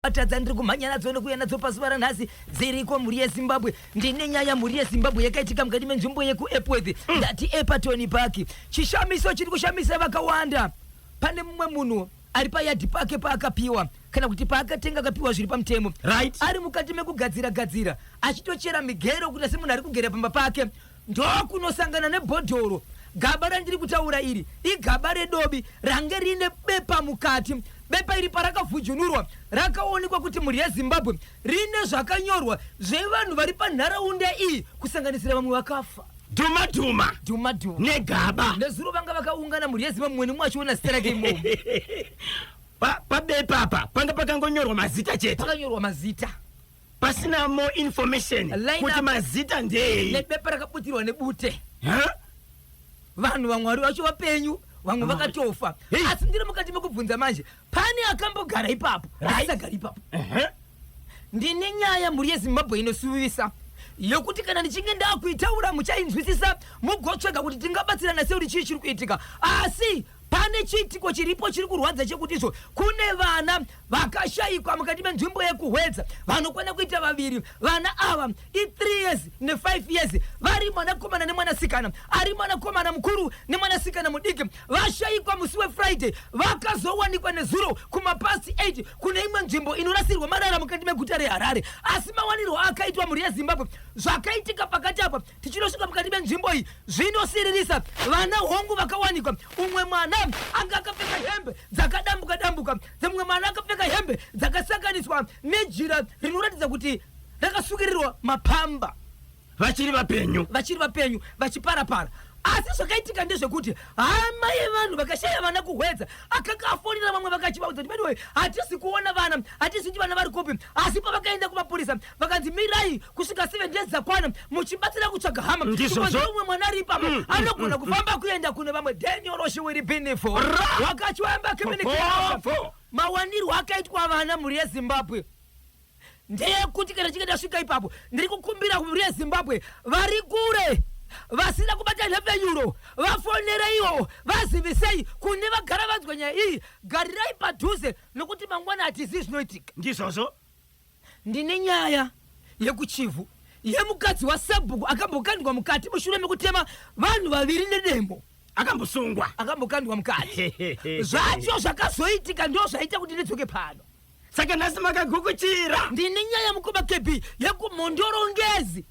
dzandakabata dzandiri kumhanya nadzo nekuuya nadzo pazuva ranhasi dziriko mhuri yeZimbabwe. Ndine nyaya mhuri yeZimbabwe yakaitika mukati menzvimbo yekuEpworth, ndati Eperton Park. Chishamiso chiri kushamisa vakawanda. Pane mumwe munhu ari payadhi pake paakapiwa kana kuti paakatenga akapiwa zviri pamutemo. Ari mukati mekugadzira gadzira achitochera migero kuita semunhu ari kugera pamba pake. Ndokunosangana nebhodhoro. Gaba randiri kutaura iri igaba redobi range riine bepa mukati. Bepa iri parakavhujunurwa rakaonekwa kuti mhuri yeZimbabwe rine zvakanyorwa zvevanhu vari panharaunda iyi kusanganisira vamwe vakafa. Dhuma dhuma. Dhuma dhuma. Negaba. Nezuro vanga vakaungana mhuri yeZimbabwe mumwe nemumwe achiona zita rake imomo. Pabepa apa panga pakangonyorwa mazita chete. Pakanyorwa mazita. Pasina more information Line kuti up. mazita ndei. Nebepa rakaputirwa nebute. Huh? Vanhu vamwe vari vacho vapenyu, vamwe vakatofa. Hey. Asi ndiri mukati mekubvunza manje, pane akambogara ipapo, asisagari ipapo. Ndine nyaya mhuri yeZimbabwe inosuvisa yokuti kana ndichinge ndakuitaura muchainzwisisa mugotsvaga kuti tingabatsirana sei kuti chii chiri kuitika. Asi Pane chiitiko chiripo chiri kurwadza chekuti izvo kune vana vakashaikwa mukati menzvimbo yekuHwedza vanokwana kuita vaviri. Vana ava i3 years ne5 years, vari mwanakomana nemwanasikana, ari mwanakomana mukuru nemwanasikana mudiki. Vashaikwa musi weFriday, vakazowanikwa nezuro kumapast 8 kune imwe nzvimbo inorasirwa marara mukati meguta reHarare. Asi mawanirwo akaitwa mhuri yeZimbabwe zvakaitika pakati apa Tichinosvika mukati menzvimbo iyi zvinosiririsa. Vana hongu vakawanikwa, umwe mwana anga akapfeka hembe dzakadambuka dambuka, dzemumwe mwana akapfeka hembe dzakasanganiswa nejira rinoratidza kuti rakasukirirwa mapamba. Vachiri vapenyu. Vachiri vapenyu vachiparapara. Asi zvakaitika ndezvekuti hama yevanhu vakashaya vana kuHwedza akanga afonera vamwe vakachivaudza kuti veduwe hatisi kuona vana, hatisi kuti vana vari kupi. Asi pavakaenda kumapurisa vakanzi mirai kusvika 7 days dzakwana muchibatsira kutsvaga hama. Ndizvozvo. Umwe mwana ari ipapo anogona kufamba kuenda kune vamwe. Daniel Roshiwiri Binifo wakachwamba Fofo. Mawanirwo akaitwa vana mhuri yeZimbabwe ndeyekuti kana chinge ndasvika ipapo ndiri kukumbira mhuri yeZimbabwe vari kure vasina kubata nhepfenyuro vafonereiwo vazivisei kune vagara vanzwa nyaya iyi garirai padhuze nokuti mangwana hatizivi zvinoitika. Ndizvozvo. Ndine nyaya yekuChivhu yemukadzi wasabhuku akambokandwa mukati mushure mekutema vanhu vaviri nedemo. Akambosungwa. Akambokandwa mukati. Zvacho zvakazoitika ndo zvaita kuti ndidzoke pano. Saka nhasi makagukuchira. Ndine nyaya mukoma KB yekuMhondoro Ngezi.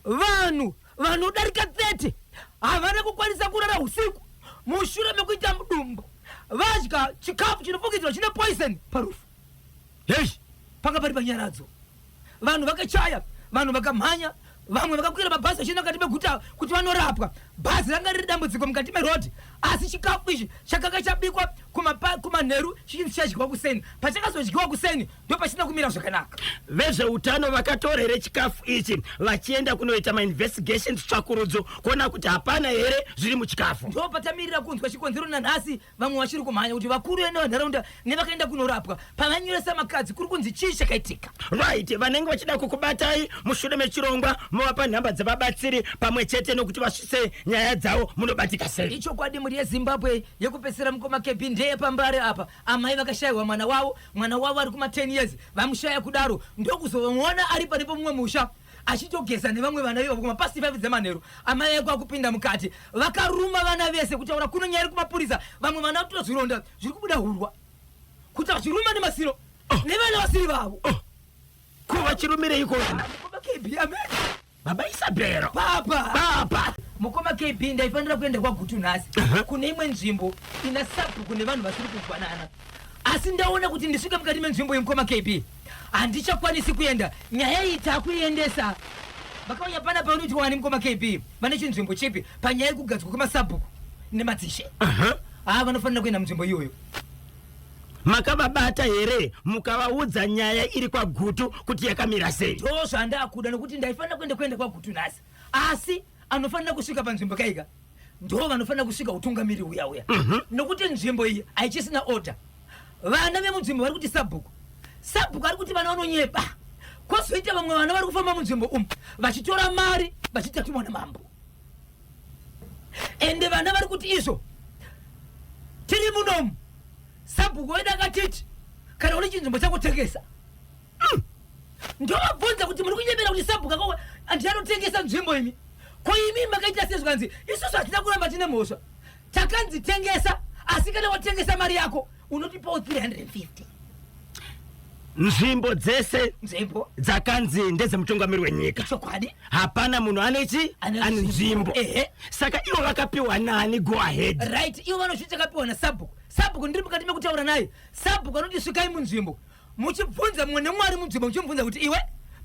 Vanhu vanodarika 30 havana kukwanisa kurara usiku mushure mekuita mudumbu vadya chikafu chinofungidzirwa chine poison parufu. Hey! Panga pari panyaradzo. Vanhu vakachaya, vanhu vakamhanya, vamwe vakakwira mabhazi vachienda mukati meguta kuti vanorapwa. Bhazi ranga riri dambudziko mukati merodhi, asi chikafu ichi chakanga chabikwa kumanheru chichinzi chadyiwa kuseni. Pachakazodyiwa kuseni ndopachisina kumira zvakanaka. Vezveutano vakatora here chikafu ichi vachienda kunoita mainvestigations, tsvakurudzo, kuona kuti hapana here zviri muchikafu? Ndopatamirira kunzwa chikonzero nanhasi. Vamwe vachiri kumhanya kuti vakuru venharaunda nevakaenda kunorapwa pavanyoresa makadzi kuri kunzi chii chakaitika. Right, vanenge vachida kukubatai mushure mechirongwa movapa nhamba dzevabatsiri pamwe chete nokuti vasvitse nyaya dzavo munobatika sei. Ichokwadi mhuri yeZimbabwe yekupedzisira mukoma KB ndeye paMbare apa amai vakashaiwa mwana wavo mwana wavo ari kuma 10 years vamushaya kudaro ndokuzomuona ari pane pemumwe musha achitogeza nevamwe vana ivavo kuma past 5 dzemanheru amai vake kwakupinda mukati vakaruma vana vese kutaura kuno nyaya iri kumapurisa vamwe vana vakutora zvironda zviri kubuda hurwa kuti vachiruma nemasiro oh. nevana vasiri vavo oh. Ko vachirumireiko vana? Mukoma KB amen. Baba Isabel. Papa. Papa. Mukoma KB ndaifanira kuenda kwaGutu nhasi kune imwe nzvimbo ina sabhuku nevanhu vasiri kuzwanana. Asi ndaona kuti ndisvike mukati menzvimbo yemukoma KB handichakwanisi kuenda. Nyaya iyi takuiendesa. Vakauya pana paunoti wani mukoma KB vane chinzvimbo chipi panyaya yekugadzwa kwemasabhuku nemadzishe. Haa vanofanira kuenda munzvimbo iyoyo. Makavabata here mukavaudza nyaya iri kwaGutu kuti yakamira sei? Ndozvandakuda nokuti ndaifanira kuenda kuenda kwaGutu nhasi asi anofanira kusvika panzvimbo kaika ndo vanofanira kusvika utungamiri uya uya nokuti nzvimbo iyi haichisina order. Vana vemunzvimbo vari kuti sabhuku sabhuku ari kuti vana vanonyepa kwozoita vamwe vana vari kufamba munzvimbo umu vachitora mari vachiita tumwa namambo ende vana vari kuti izvo tiri munomu sabhuku wedu akatiti kana une chinzvimbo chako tengesa. Ndovabvunza kuti muri kunyepera kuti sabhuku ako ndiye anotengesa nzvimbo imi. Ko imi makaita sei zvikanzi isusu hatina kuramba tine mhosva. Takanzi tengesa asi kana watengesa mari yako unotipawo 350. Nzvimbo dzese Nzvimbo dzakanzi ndedzemutungamiri wenyika. Chokwadi. Hapana munhu ane chi Ane ane nzvimbo. Ehe. Saka ivo vakapiwa nani go ahead? Right, ivo vanozviti takapiwa nasabhuku. Sabhuku ndiri mukati mekutaura naye. Sabhuku anoti svikai munzvimbo. Muchibvunza mumwe nemumwe ari munzvimbo muchimubvunza kuti iwe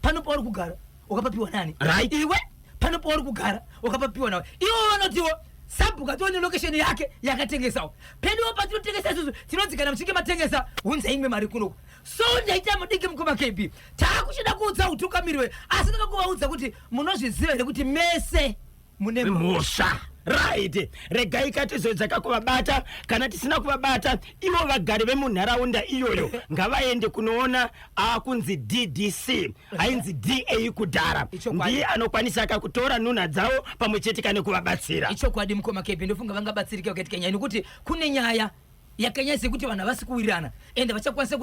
pano pauri kugara wakapapiwa nani? Right. Iwe pano pauri kugara wakapapiwa nawe. Ivo vanotiwo sabhuku atione location yake yakatengesawo. Peduwo patinotengesa isusu tinonzi kana muchinge matengesa hunzai imwe mari kunoku. So ndaita mudiki mukoma KB. Taakuchida kuudza utungamiriri asi ndakakuvaudza kuti munozviziva here kuti mese mune mhosva. Right, regai katizoedzaka kuvabata. Kana tisina kuvabata, ivo vagari vemunharaunda iyoyo ngavaende kunoona akunzi DDC, ainzi DA kudhara. Ichokwadi. Ndiye anokwanisa akakutora nhunha dzavo pamwe chete kane kuvabatsira. Ichokwadi mukoma KB, ndofunga vangabatsirike vakaitika nyaya nekuti kune nyaya yakanyanya sekuti vanhu havasi kuwirirana ende vachakwanisa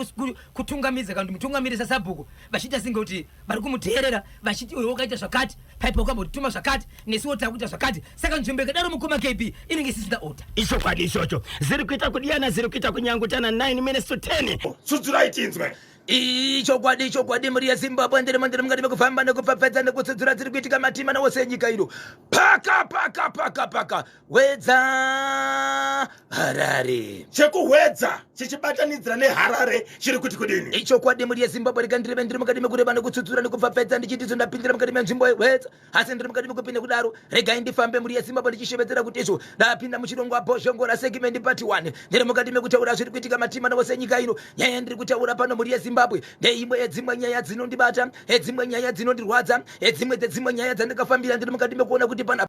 kutungamidza kana kuti mutungamiri sasabhuku vachiita senge kuti vari kumuteerera vachiti uyo wakaita zvakati paipa wakambotituma zvakati nesuwo takuita zvakati. Saka nzvimbo ikadaro mukoma KB inenge isisina order. Ichokwadi ichocho. Ziri kuita kudiyana, ziri kuita kunyangutana. 9 minutes to 10. Tsudzurai tinzwe. Ichokwadi, ichokwadi, mhuri yeZimbabwe, ndiri mandiri mukati mekufamba nekupfapfaidza nekutsudzura dziri kuitika matima wose enyika ino. Paka paka paka paka Hwedza Harare. Chekuhwedza chichibatanidzira neHarare chiri kuti kudini? Ichokwadi mhuri yeZimbabwe, rega ndireve ndiri mukati mekureva nekutsudzura nekupfapfaidza ndichiti izvo ndapindira mukati menzvimbo yeHwedza asi ndiri mukati mekupinda kudaro regai ndifambe mhuri yeZimbabwe ndichishevedzera kuti izvo ndapinda muchirongwa Bhozhongora segment part 1. Ndiri mukati mekutaura zviri kuitika matima wose enyika ino. Nyaya yandiri kutaura pano mhuri yeZimbabwe ndeimwe yedzimwe nyaya dzinondibata, yedzimwe nyaya dzinondirwadza, yedzimwe dzedzimwe nyaya dzandakafambira. Ndiri mukati mekuona kuti pana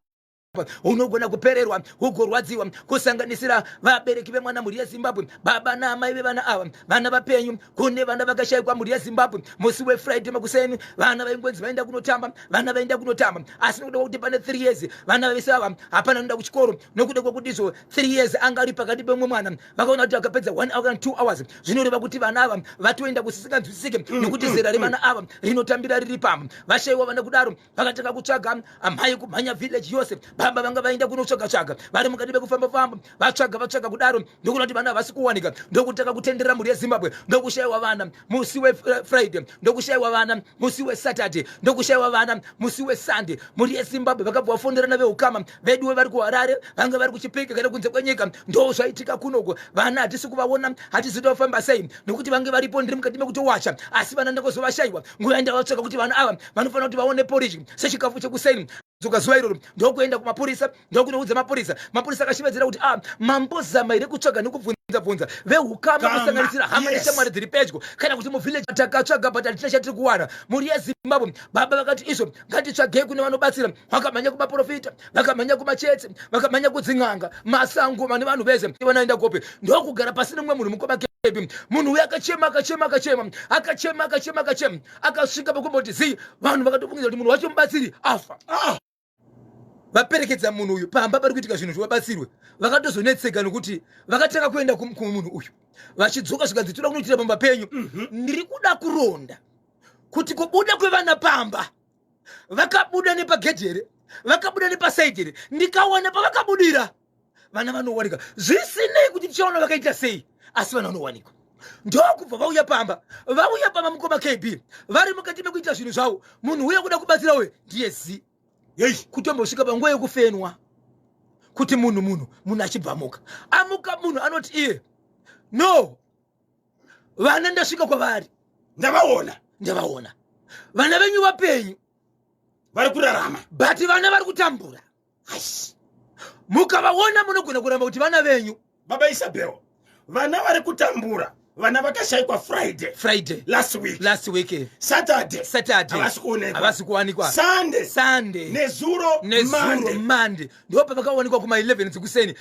unogona kupererwa ugorwadziwa, kusanganisira vabereki vemwana mhuri yeZimbabwe, baba naamai vevana ava, vana vapenyu. Kune vana vakashayikwa mhuri yeZimbabwe musi weFriday makuseni. Vana vaingonzi vaenda kunotamba, vana vaenda kunotamba, asi nokuda kwekuti pane 3 years vana vese ava hapana anoenda kuchikoro nokuda kwekuti izvo 3 years anga ari pakati pemumwe mwana. Vakaona kuti akapedza 1 hour kana 2 hours zvinoreva kuti vana ava vatoenda kusisinganzwisisike nekuti zera revana ava rinotambira riri pamba. Vashayiwa vana kudaro vakatanga kutsvaga amai, kumhanya village yose. Baba vanga vaenda kunotsvaga tsvaga vari mukati mekufamba famba, vatsvaga vatsvaga kudaro ndokuona kuti vana havasi kuwanika, ndokutanga kutenderera mhuri yeZimbabwe. Ndokushayiwa vana musi weFriday, ndokushayiwa vana musi weSaturday, ndokushayiwa vana musi weSunday. Mhuri yeZimbabwe, vakabva vafonderana veukama veduwe vari kuHarare, vanga vari kuChipinge kana kunze kwenyika. Ndo zvaitika kunoko, vana hatisi kuvaona, hatisi tofamba sei nekuti vange varipo. Ndiri mukati mekutowacha asi vana ndakazovashayiwa nguva yandavatsvaka kuti vana ava vanofanira kuti vaone porridge sechikafu chekuseni. Dzoka zuva iroro ndokuenda kumapurisa, ndokunoudza mapurisa. Mapurisa akashevedzera kuti ah, mambozama here kutsvaga nekubvunza bvunza veukama, kusanganisira hama neshamwari dziri pedyo kana kuti muvillage? Takatsvaga but hatina chatiri kuwana. Mhuri yeZimbabwe, baba vakati izvo ngatitsvagei kune vanobatsira. Vakamhanya kumaprofita, vakamhanya kumachetse, vakamhanya kudzin'anga, masango vane vanhu vese vanoenda kopi. Ndokugara pasi nemumwe munhu mukoma kepi. Munhu uyu akachema, akachema, akachema, akachema, akachema, akachema, akasvika pakumboti zii. Vanhu vakatofungidza kuti munhu wacho mubatsiri afa. Vaperekedza munhu uyu pamba pari kuitika zvinhu zvivabatsirwe. Vakatozonetseka nokuti vakatanga kuenda kumunhu uyu vachidzoka zvikanzi toda kunoitira pamba penyu. Ndiri kuda kuronda kuti kubuda kwevana pamba vakabuda nepagedhi here, vakabuda nepasaidi here. Ndikawana pavakabudira vana vanowanika, zvisinei kuti tichaona vakaita sei, asi vana vanowanikwa. Ndokubva vauya pamba. Vauya pamba mukoma KB, vari mukati mekuita zvinhu zvavo, munhu uya kuda kubatsira uyu ndiye zi kutombosvika panguva yekufenwa kuti munhu achibva amuka. Amuka munhu anoti iye no, vana ndasvika kwavari, ndavaona, ndavaona vana venyu vapenyu, vari kurarama, but vana vari kutambura. Mukavaona munogona kuramba kuti vana venyu. Baba Isabel, vana vari kutambura, vana vakashayikwa Friday, Friday last week, last week, Saturday, Saturday havasi kuonekwa, havasi kuwanikwa, Sunday, Sunday, nezuro, nezuro Monday, Monday ndo pavakawanikwa kuma 11 dzekuseni.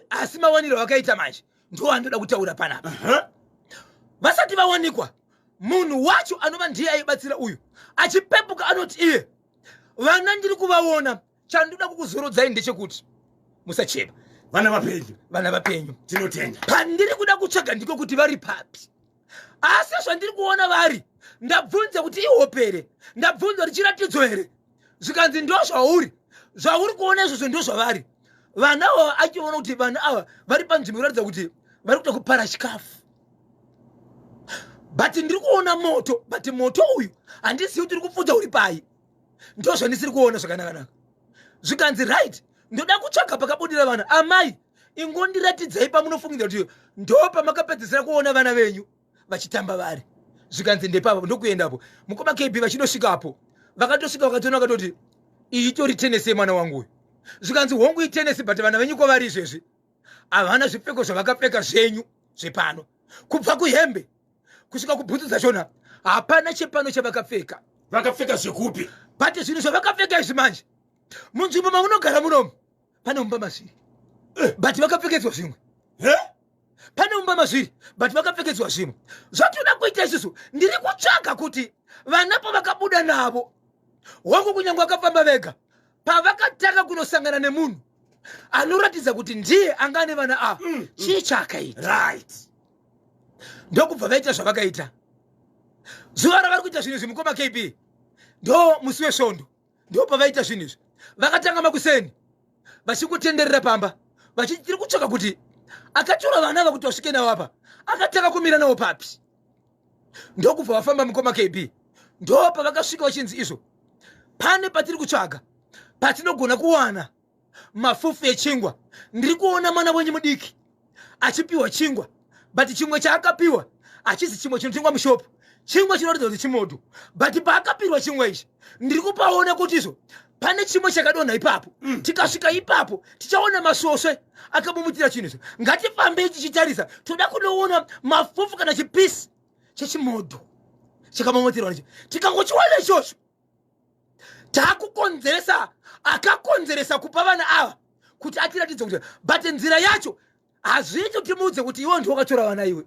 Asi mawaniro vakaita manje ndo andoda kutaura panapa. Vasati vawanikwa, munhu wacho anova ndiye aibatsira uyu achipepuka anoti iye vana ndiri kuvaona, chandoda kukuzorodzai ndechekuti musachema, vana vapenyu, vana vapenyu. Tinotenda. Pandiri kuda kutsvaga ndiko kuti vari papi, asi zvandiri kuona vari Ndabvunza kuti ihope here, ndabvunza kuti chiratidzo here, zvikanzi ndo zvauri, zvauri kuona izvozvo ndo zvavari vana ava. Achiona kuti vana ava vari panzvimbo inoratidza kuti vari kuda kupara chikafu, but ndiri kuona moto, but moto uyu handizivi kuti uri kupfuta uri pai, ndo zvandisiri kuona zvakanakanaka. Zvikanzi right, ndoda kutsvaga pakabudira vana. Amai, ingondiratidzai pamunofungidzira kuti ndo pamakapedzisira kuona vana venyu vachitamba vari. Zvikanzi ndepapa. Ndokuendapo mukoma KB. Vachinosvikapo, vakatosvika vakatoona, vakatoti iyi itori tenesi yemwana wangu uyu. Zvikanzi hongu, itenesi, but vana venyu kwavari izvezvi havana zvipfeko zvavakapfeka zvenyu zvepano, kubva kuhembe kusvika kubhutsu dzachona hapana chepano chavakapfeka. Vakapfeka zvekupi? But zvinhu zvavakapfeka izvi manje, munzvimbo mamunogara munomu pane mumba mazviri, but vakapfekedzwa zvimwe. Pane mumba mazviri, but vakapfekedzwa zvimwe. Zvatoda kuita isusu, ndiri kutsvaga kuti vana pavakabuda navo wangu, kunyange vakafamba vega, pavakatanga kunosangana nemunhu anoratidza kuti ndiye anga ane vana ava, chii chaakaita? Ndokubva vaita zvavakaita. Zuva ravari kuita zvinhu izvi, mukoma KB, ndo musi wesvondo, ndo pavaita zvinhu izvi. Vakatanga makuseni vachingotenderera pamba vachiti tiri kutsvaka kuti akatora vana ava kuti vasvike navo apa, akatanga kumira navo papi. Ndokubva vafamba, mukoma KB. Ndo pavakasvika vachinzi izvo pane patiri kutsvaga patinogona kuwana mafufu echingwa. Ndiri kuona mwana wenyu mudiki achipiwa chingwa, but chimwe chaakapiwa hachisi chimwe chinotengwa mushopu, chingwa chinoratidza kuti chimodho. But paakapirwa chingwa ichi, ndiri kupaona kuti izvo pane chimwe chakadonha ipapo. Tikasvika ipapo tichaona masvosve akamumutira chinhu izvo. Ngatifambei tichitarisa, toda kunoona mafufu kana chipisi chechimodho chakamomotirwa necho. Tikangochiwana ichocho, taakukonzeresa akakonzeresa kupa vana ava kuti atiratidze kuti, but nzira yacho hazviiti kuti timuudze kuti iwe ndiwe wakatora vana iwe,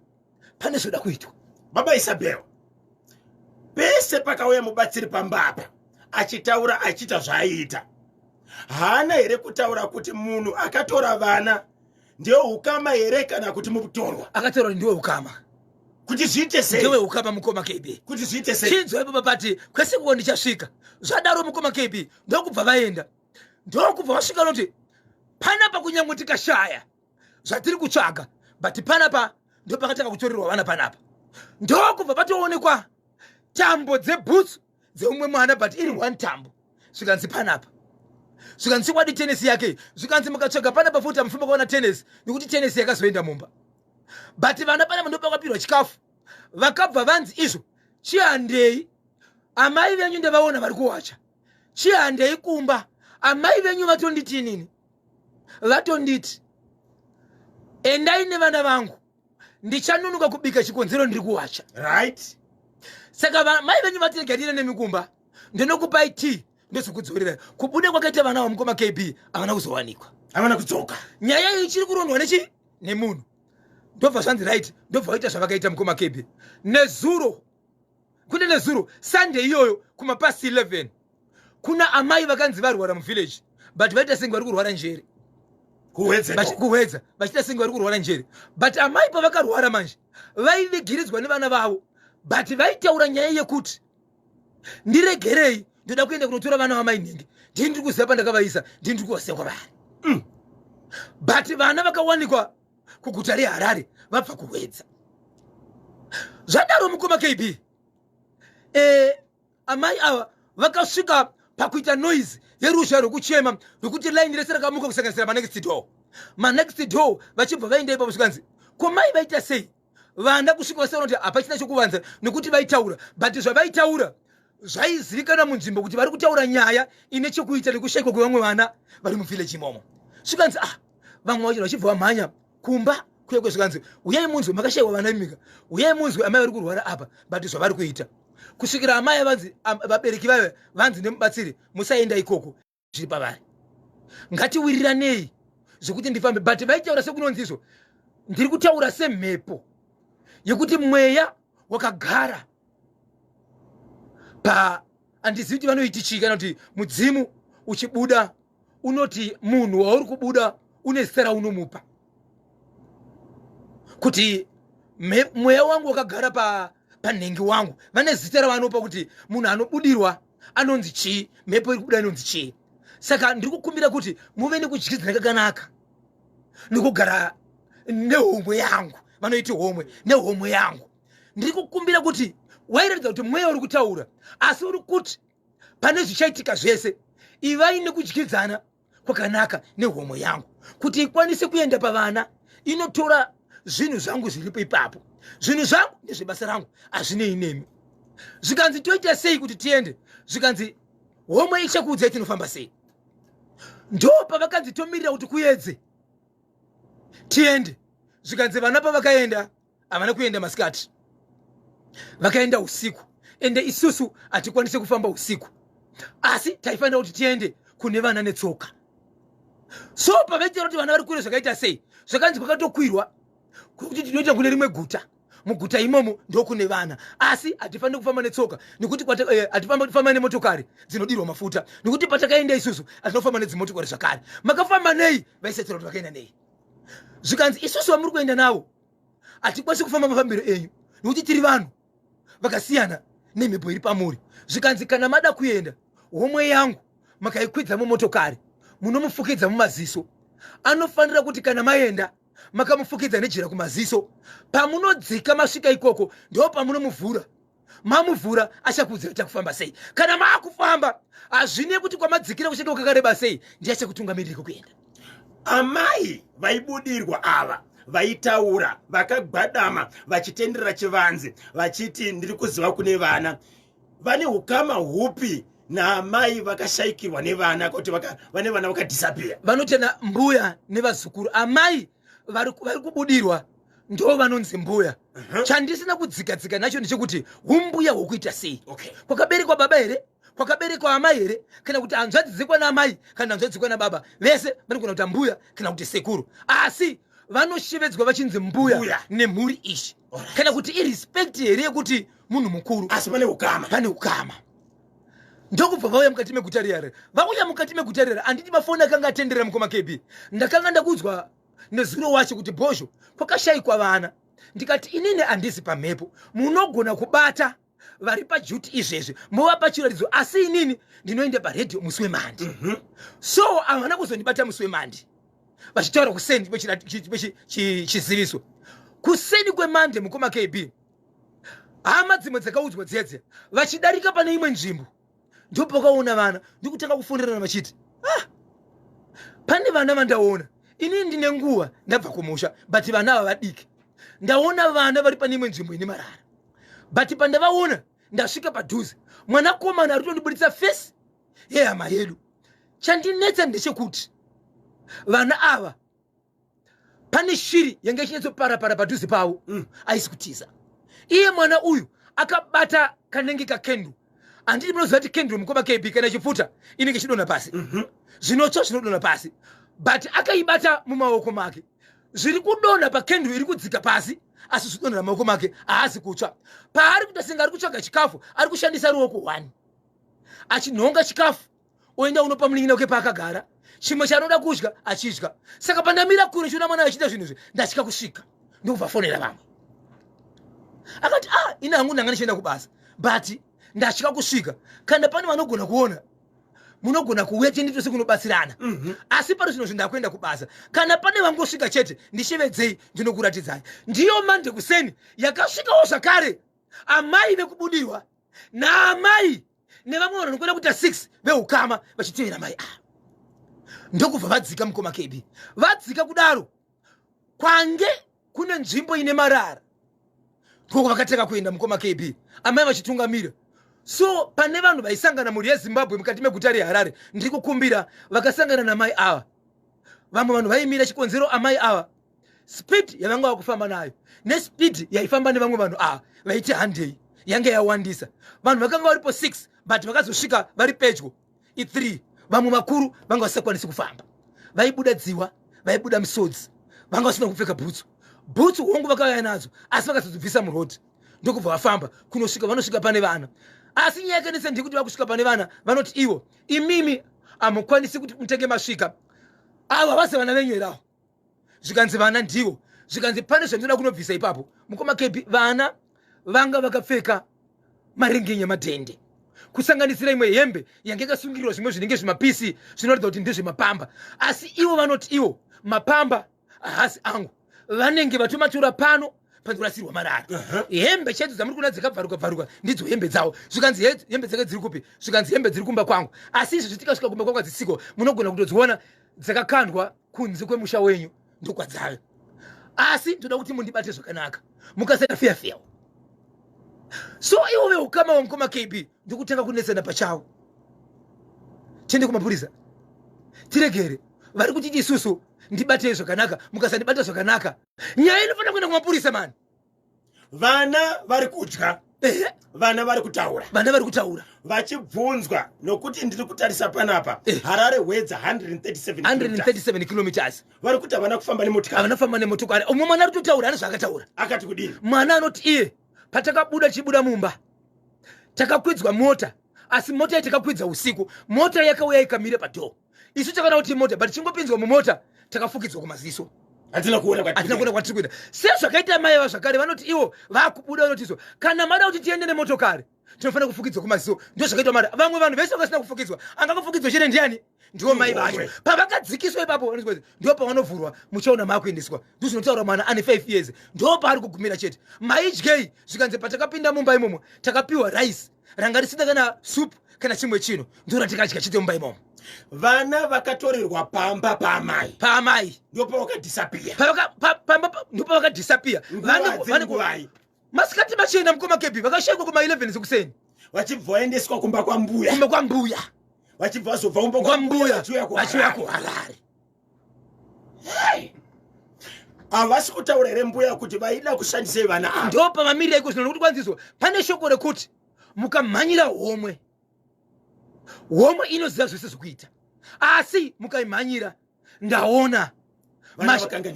pane zvoda kuitwa. Baba Isabel, pese pakauya mubatsiri pamba apa achitaura, achiita zvaaiita, haana here kutaura kuti munhu akatora vana ndeukama here kana kuti mutorwa? Akatora kuti ndiwe ukama. Kuti zviite sei? Ndiwe ukama, mukoma KB. Kuti zviite sei? Chinzwa ipapo, pati kwese kuko ndichasvika. Zvadaro, mukoma KB, ndokubva vaenda, ndokubva vasvika noti panapa kunyange tikashaya zvatiri kutsvaga, but panapa ndo pakatanga kutorerwa vana panapa. Ndokubva patoonekwa tambo dzebhutsu dzeumwe mwana, but iri one tambo. Zvikanzi panapa, zvikanzi chokwadi tenesi yake. Zvikanzi mukatsvaga panapa futi hamufamba kuona tenesi, nekuti tenesi yakazoenda mumba. But vana panapa ndo pakapirwa chikafu. Vakabva vanzi izvo chihandei, amai venyu ndavaona vari kuwacha, chihandei kumba, amai venyu vatonditi inini, vatonditi endai nevana vangu, ndichanunuka kubika, chikonzero ndiri kuwacha. Saka mai venyu vatirega ndine nemikumba, ndinokupai tea, ndozokudzorera. Kubuda kwakaita vana vamukoma KB, havana kuzowanikwa. Havana kudzoka. Nyaya iyi ichiri kurondwa nechi nemunhu. Ndobva zvanzi right, ndobva vaita zvavakaita, mukoma KB. Nezuro, kune nezuro Sunday iyoyo, kumapast 11, kuna amai vakanzi varwara muvillage, but vaita senge vari kurwara njere. Kuhwedza, vachiita senge vari kurwara njere. But amai pavakarwara manje, vaivigiridzwa nevana vavo, but vaitaura nyaya yekuti ndiregerei, ndoda kuenda kunotora vana vamai nhingi, ndini ndiri kuziva pandakavaisa, ndini ndiri kuvasiya kwavari. But vana vakawanikwa kuguta reHarare vabva kuHwedza. Zvadaro, mukoma KB, amai ava vakasvika pakuita noise yeruzha rwekuchema rwekuti line rese rakamuka, kusanganisira manext door. Manext door vachibva vaenda ipapo, zvikanzi ko mai vaita sei vana? Kusvika vasaona kuti hapachina chokuvanza, nekuti vaitaura, but zvavaitaura zvaizivikanwa munzvimbo kuti vari kutaura nyaya ine chekuita nekushayikwa kwevamwe vana vari muvillage imomo. Zvikanzi ah, vamwe vacho vachibva vamhanya kumba kuya kwezvikanzi uyai munzwe makashayiwa vana imika, uyai munzwe amai vari kurwara apa. But zvavari kuita kusvikira amai vanzi vabereki vave vanzi nemubatsiri musaenda ikoko, zviri pavari, ngatiwiriranei zvekuti ndifambe. But vaitaura sekunonzi izvo ndiri kutaura semhepo yekuti mweya wakagara pa, handizivi kuti vanoiti chii, kana kuti mudzimu uchibuda unoti munhu wauri kubuda une zita raunomupa, kuti mweya wangu wakagara pa. Panhengi wangu vane zita ravanopa kuti munhu anobudirwa anonzi chii, mhepo iri kubuda inonzi chii. Saka ndiri kukumbira kuti muve nekudyidzana kakanaka nekugara nehomwe yangu, vanoiti homwe, nehomwe yangu. Ndiri kukumbira kuti wairatidza kuti mweya uri kutaura, asi uri kuti pane zvichaitika zvese, ivai nekudyidzana kwakanaka nehomwe yangu kuti ikwanise kuenda pavana. Inotora zvinhu zvangu zviripo ipapo, zvinhu zvangu ndezvebasa rangu, hazvinei nemi. Zvikanzi toita sei kuti tiende? Zvikanzi homwe ichakuudzai tinofamba sei. Ndo pavakanzi tomirira kuti kuedze tiende. Zvikanzi vana pavakaenda havana kuenda masikati, vakaenda usiku, ende isusu hatikwanise kufamba usiku, asi taifanira kuti tiende kune vana netsoka. So pavaitira kuti vana vari kure zvakaita sei, zvakanzi kwakatokwirwa kwekuti tinoita kune rimwe guta, muguta imomo ndokune vana, asi hatifaniri kufamba netsoka nekuti hatifamba kufamba nemotokari dzinodirwa mafuta, nekuti patakaenda isusu hatinofamba nedzimotokari zvakare. Makafamba nei? Vaisatira kuti vakaenda nei. Zvikanzi isusu vamuri kuenda navo hatikwanisi kufamba mafambiro enyu nekuti tiri vanhu vakasiyana nemhepo iri pamuri. Zvikanzi kana mada kuenda, homwe yangu makaikwidza mumotokari, munomufukidza mumaziso. Anofanira kuti kana maenda makamufukidza nejira kumaziso, pamunodzika masvika ikoko ndo pamunomuvhura. Mamuvhura achakuudzira kuti akufamba sei. Kana maakufamba, hazvinei kuti kwamadzikira kuchenge kwakareba sei, ndiye achakutungamirira kuenda. Amai vaibudirwa ava vaitaura vakagwadama vachitenderera chivanze vachiti ndiri kuziva kune vana. Vane ukama hupi naamai vakashayikirwa nevana, kuti vane vana vakadhisapiya? Vanotena mbuya nevazukuru. Amai vari kubudirwa ndo vanonzi mbuya. Chandisina kudzika dzika nacho ndechekuti umbuya hwokuita sei? Kwakaberekwa baba here, kwakaberekwa amai here, kana kuti hanzvadzi dzekwana amai kana hanzvadzi dzekwana baba? Vese vanogona kuita mbuya kana kuti sekuru, asi vanoshevedzwa vachinzi mbuya, Mbuya. Nemhuri ishi, kana kuti irespect here yekuti munhu mukuru? Asi pane ukama. Pane ukama. Ndokubva vauya mukati meguta riyare. Vauya mukati meguta riyare, handiti mafoni akanga atenderera, mukoma KB. Ndakanga ndakuudzwa nezuro wacho kuti bhozho kwakashayikwa vana. Ndikati inini handisi pamhepo, munogona kubata vari pajuti izvezvi movapa chiratidzo, asi inini ndinoenda paredhiyo musi weMonday. So havana kuzondibata musi weMonday vachitaura kuseni chiziviso kuseni kweMonday. Mukoma KB, hama dzimwe dzakaudzwa dzedze vachidarika pane imwe nzvimbo, ndopakaona vana, ndikutanga kufonderana vachiti, ah, pane vana vandaona. Inini ndine nguva ndabva kumusha, but vana ava vadiki. Ndaona vana vari pane imwe nzvimbo ine marara, but pandavaona ndasvika padhuze, mwanakomana ari kutondibuditsa face yehama yedu. Chandinetsa ndechekuti vana ava pane shiri yange ichinyatsoparapara padhuze pavo, aisi kutiza. Iye mwana uyu akabata kanenge kacandle. Handiti munoziva kuti candle, mukoma KB, kana ichipfuta inenge ichidonha pasi? Zvinotsva zvinodonha pasi, but akaibata mumaoko make. Zviri kudonha pacandle iri kudzika pasi, asi zvidonhera mumaoko make, haasi kutsva. Paari kuita senge ari kutsvaga chikafu, ari kushandisa ruoko 1 achinhonga chikafu, oenda unopa munin'ina wake paakagara chimwe chaanoda kudya achidya. Saka pandamira kure chiona mwana achiita zvinhu izvi, ndatya kusvika. Ndokubva fonera vamwe, akati, ah, ini hangu ndanga ndichienda kubasa, but ndatya kusvika. Kana pane vanogona kuona, munogona kuuya tiende tose kunobatsirana. Asi pari zvino zvindakuenda kubasa. Kana pane vangosvika chete, ndishevedzei, ndinokuratidzai. Ndiyo Monday kuseni yakasvikawo zvakare amai vekubudirwa naamai nevamwe vanhu vanokwenda kuita 6 veukama vachitevera mai ava. Ndokubva vadzika, mukoma KB. Vadzika kudaro, kwange kune nzvimbo ine marara, ndoko vakatanga kuenda, mukoma KB, amai vachitungamira. So pane vanhu vaisangana, mhuri yeZimbabwe, mukati meguta reHarare, ndiri kukumbira vakasangana namai ava. Vamwe vanhu vaimira chikonzero amai ava speed yavanga vakufamba nayo nespeed yaifamba nevamwe vanhu ava vaiti handei yange yawandisa. Vanhu vakanga varipo 6, but vakazosvika vari pedyo i3. Vamwe vakuru vanga vasisakwanisi kufamba, vaibuda dziwa, vaibuda misodzi. Vanga vasina kupfeka bhutsu. Bhutsu hongu vakauya nadzo, asi vakazodzibvisa murodhi. Ndokubva vafamba kunosvika, vanosvika pane vana. Asi nyaya yakanetsa ndekuti vakusvika pane vana, vanoti ivo, imimi hamukwanisi kuti mutenge masvika avo, havasi vana venyu here avo? Zvikanzi vana ndivo. Zvikanzi pane zvandinoda kunobvisa ipapo, mukoma KB. Vana Vanga vakapfeka marengenye madhende, kusanganisira imwe hembe yange yakasungirirwa zvimwe zvinenge zvimapisi zvinoratidza kuti ndezvemapamba. Asi ivo vanoti ivo mapamba haasi angu, vanenge vatomatora pano panorasirwa marara. Hembe chaidzo dzamuri kuona dzakabvaruka bvaruka ndidzo hembe dzavo. Zvikanzi hembe dzake dziri kupi? Zvikanzi hembe dziri kumba kwangu. Asi izvi tikasvika kumba kwangu hadzisiko, munogona kutodziona dzakakandwa kunze kwemusha wenyu, ndokwadzave. Asi ndoda kuti mundibate zvakanaka, mukasaita feya feya. So ivo veukama wamukoma KB ndokutanga kunetsana pachavo. Tiende kumapurisa, tiregere vari kutiti isusu ndibatei zvakanaka, mukasandibata zvakanaka nyaya inofanira kuenda kumapurisa mani. Vana vari kudya, vana vari kutaura, vana vari kutaura vachibvunzwa, nokuti ndiri kutarisa panapa, Harare Wedza 137. 137 kilometers. Vari kuti havana kufamba nemotokari. Havana kufamba nemotokari. Umwe mwana ari kutotaura ane zvaakataura. Akati kudini? Mwana anoti iye patakabuda chibuda mumba takakwidzwa mota, asi mota yatakakwidza usiku, mota yakauya ikamira padhoo. Isu takaona kuti mota, but chingopinzwa mumota takafukidzwa kumaziso, hatina kuona. Hatina kuona kwatiri kuenda. Sezvakaita mai va zvakare vanoti ivo vakubuda vanoti izvo kana mada kuti tiende nemotokari tinofanira kufukidzwa kumaziso. Ndo zvakaitwa mari. Vamwe vanhu vese vakasina kufukidzwa, angakufukidzwa chete ndiani? Ndiwo mai vacho. Pavakadzikiswa ipapo ndo pavanovhurwa, muchaona maakuendeswa. Ndo zvinotaura mwana ane 5 years, ndo paari kugumira chete. Maidyei? Zvikanzi patakapinda mumba imomo takapiwa rice ranga risina kana soup kana chimwe chinhu, ndo ratikadya chete mumba imomo. Vana vakatorerwa pamba paamai. Paamai. Ndopavakadisappear. Ndopavakadisappear. Nguvai? Masikati machena, mukoma Kebi. Vakashayikwa kuma 11 sekuseni. Vachibva vaendeswa kumba kwambuya. Kumba kwambuya. Vachibva vazobva kumba kwambuya vachiuya kuHarare. Havasi kutaura here mbuya kuti vaida kushandisei vana ava? Ndo pavamirira iko zvino, nokuti kwanzizwa pane shoko rekuti mukamhanyira homwe, homwe inoziva zvese zvekuita, asi mukaimhanyira ndaona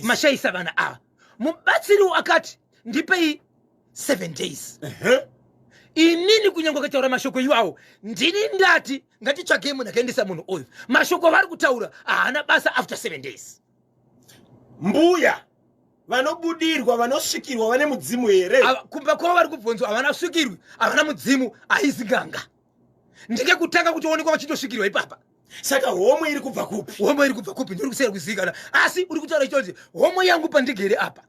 mashayisa vana ava. Mubatsiriwo akati ndipei 7 days. Inini kunyange akataura mashoko iwawo, ndini ndati ngatitsvagei munhu akaendesa munhu uyu. Mashoko avari kutaura haana basa after 7 days. Mbuya vanobudirwa, vanosvikirwa, vane mudzimu here? Kumba kwavo vari kubvunzwa, havana svikirwi, havana mudzimu, haizi nganga. Ndike kutanga kutoonekwa vachitosvikirwa ipapa. Saka homwe iri kubva kupi? Homwe iri kubva kupi ndiri kusera kuzivikana. Asi uri kutaura ichoti homwe yangu pandigere apa,